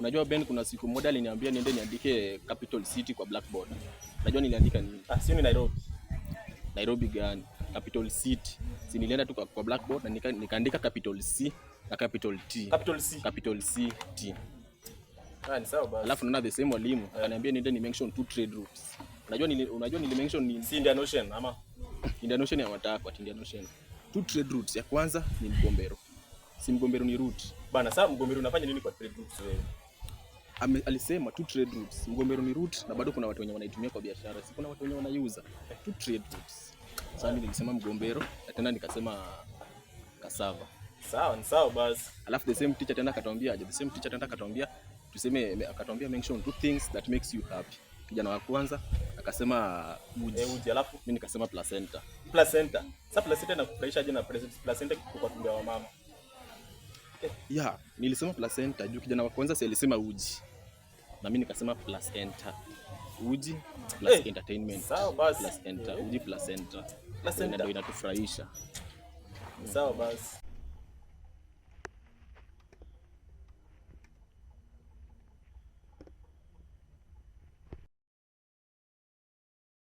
Unajua Ben, kuna siku moja aliniambia niende niandike capital city kwa blackboard. Unajua niliandika nini? Ah, sio ni Nairobi. Nairobi gani? Capital city. Si nilienda tu kwa blackboard na nikaandika capital C na capital T. Capital C. Capital C T. Ah, ni sawa basi. Alafu naona the same mwalimu akaniambia niende ni mention two trade routes. Unajua nili mention ni Si Indian Ocean ama? Indian Ocean ya watako, ati Indian Ocean. Two trade routes, ya kwanza ni Mgombero. Si Mgombero ni route? Bana, sasa Mgombero unafanya nini kwa trade routes wewe? Alisema two trade routes. Mgombero ni route na bado kuna watu wenye wanaitumia kwa biashara. Si kuna watu wenye wanaiuza. Two trade routes. Sasa mimi nilisema Mgombero na tena nikasema cassava. Sawa, ni sawa basi. Alafu the same teacher tena akatuambia aje? The same teacher tena akatuambia tuseme, akatuambia mention two things that makes you happy. Kijana wa kwanza akasema uji. Eh, uji, alafu Mimi nikasema placenta. Placenta. Sasa placenta inakufurahisha aje na placenta iko kwa tumbo ya wamama? Yeah, nilisema placenta juu kijana wa kwanza si alisema uji. Na mimi nikasema placenta. Uji plus entertainment. Sawa basi. Placenta, uji, placenta. Placenta. Ndio inatufurahisha. Sawa basi.